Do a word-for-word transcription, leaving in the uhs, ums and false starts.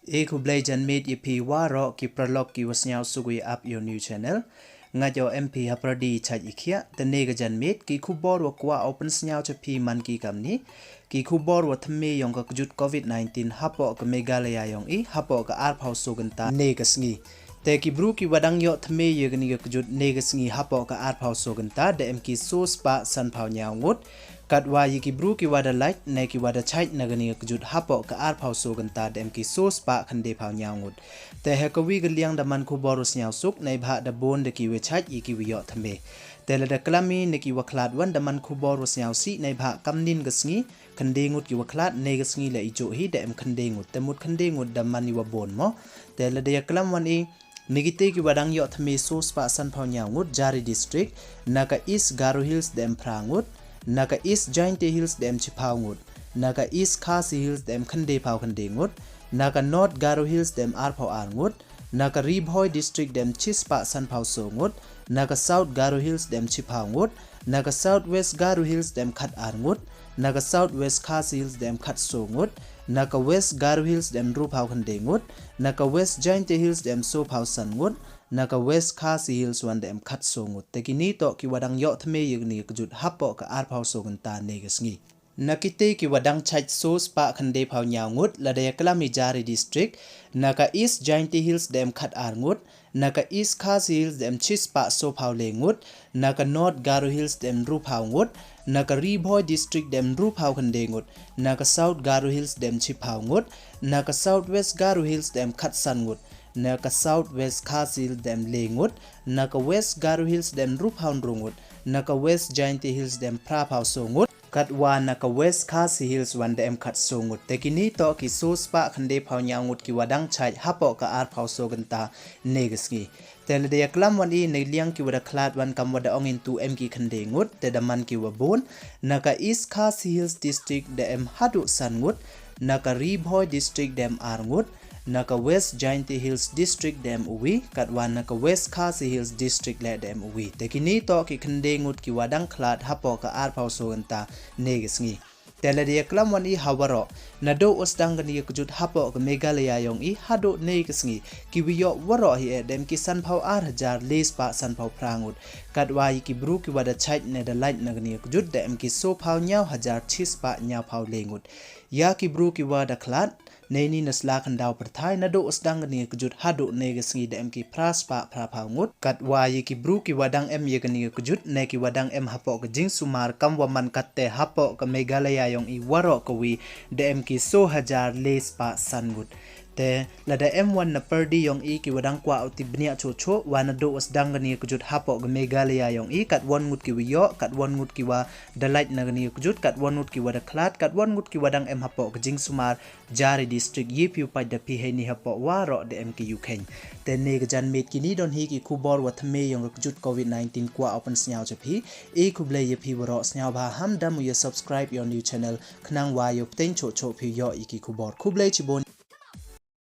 E khublei janmiet ya phi waroh ki paralok ki wa sniawsuk u ya ap ya u new channel. Nga yoh em phi ha pyrdi chait i khiah, te ne ka janmiet ki khubor wa kwah u pynsniaw cha phi man ki kamni. Ki khubor wa thymme yong ka kjut covid nineteen hapoh ka Meghalaya yong i, hapoh ka arphaw so kynta ne ka sngi. Te ki bru ki wa dang yoh thymme ya kani ka kjut ne ka sngi hapoh ka arphaw so kynta, da em ki so spah sanphaw ñiaw ngut. Katwa ya ki bru ki wa da lait ne ki wa da chait na kani ka kjut hapoh ka arphaw so kynta, da em ki so spah khyndephaw ñiaw ngut. Te ha ka wi ka liang da man khubor wa sniawsuk, neibhah da bun da ki wa chait ya ki wa yoh thymme. Te lada klam i na ki wa khlad wan, da man khubor wa sniawsih, neibhah kamni ka sngi khynde ngut ki wa khlad, ne ka sngi la i juh hi da em khynde ngut. Te mut khynde ngut da man i wa bun mo. Te lada ya klam wan i, na kite ki wa dang yoh thymme so spah sanphaw ñiaw ngut, jari district. Na ka East Garo Hills da em phra ngut. Na ka East Jaintia Hills da em chiphaw ngut. Na ka East Khasi Hills da em khyndephaw khynde ngut. Na ka North Garo Hills da em arphaw ar ngut. Na ka Ri Bhoi District da em chi spah sanphaw so ngut. Na ka South Garo Hills da em chiphaw ngut. Na ka South West Garo Hills da em khat ar ngut. Na ka South West Khasi Hills da em khat so ngut. Na ka West Garo Hills da em ynruphaw khynde ngut. Na ka West Jaintia Hills da em sophaw san ngut. Na ka West Khasi Hills wan da em khat so ngut. Te kini toh ki wa dang yoh thymme ya kani ka kjut hapoh ka arphaw so kynta ne ka sngi. Na kite ki wa dang chait so spah khyndephaw ñiaw ngut, lada ya klam i jari district. Na ka East Jaintia Hills da em khat ar ngut. Na ka East Khasi Hills da em chi spah sophaw le ngut. Na ka North Garo Hills da em ynruphaw ngut. Na ka Ri Bhoi District da em ynruphaw khynde ngut. Na ka South Garo Hills da em chiphaw ngut. Na ka South West Garo Hills da em khat san ngut. Na ka South West Khasi Hills da em le ngut. Na ka West Garo Hills da em ynruphaw ynru ngut. Na ka West Jaintia Hills da em phraphaw so ngut. Katwa na ka West Khasi Hills wan da em khat so ngut. Te kini toh ki so spah khyndephaw ñiaw ngut ki wa dang chait hapoh ka arphaw so kynta ne ka sngi. Te lada ya klam wan i na liang ki wa da khlad wan, kam wa da ong i ntu, em ki khynde ngut, te da man ki wa bun. Na ka East Khasi Hills District da em haduh san ngut. Na ka Ri Bhoi District da em ar ngut. Na ka West Jaintia Hills District da em u wi, katwa na ka West Khasi Hills District le da em u wi. Te kini toh ki khynde ngut ki wa dang khlad hapoh ka arphaw so kynta ne ka sngi. Te lada ya klam wan i ha waroh, naduh wa sdang kani ka kjut hapoh ka Meghalaya yong i haduh ne ka sngi, ki wa yoh waroh hi e da em ki sanphaw ar hajar le spah sanphaw phra ngut. Katwa ya ki bru ki wa da chait ne da lait na kani ka kjut da em ki sophaw ñiaw hajar chi spah ñiawphaw le ngut. Ya ki bru ki wa da khlad, neini na sla khyndaw pyrthai, naduh wa sdang kani ka kjut haduh ne ka sngi da em ki phra spah phraphaw ngut. Katwa ya ki bru ki wa dang em ya kani ka kjut ne ki wa dang em hapoh ka jingsumar, kam wa man katte hapoh ka Meghalaya yong i waroh ka wi, da em ki so hajar le spah san ngut. Te lada em wan na pyrdi yong i ki wa dang kwah u tip bniah choh choh wa naduh wa sdang kani ka kjut hapoh ka Meghalaya yong i, katwon ngut ki wa yoh, katwon ngut ki wa da lait na kani ka kjut, katwon ngut ki wa da khlad, katwon ngut ki wa dang em hapoh ka jingsumar jari district, ye phi u pait da phi heini hapoh waroh da em ki yu kheiñ. Te ne ka janmiet, kini don hi ki khubor wa thymme yong ka kjut covid nineteen kwah u pynsniaw cha phi. E khublei ya phi waroh, sniawbha ham dam u ya subscribe ya u new channel, khnang wa yoh pteng choh choh phi yoh ya ki khubor. Khublei chibun.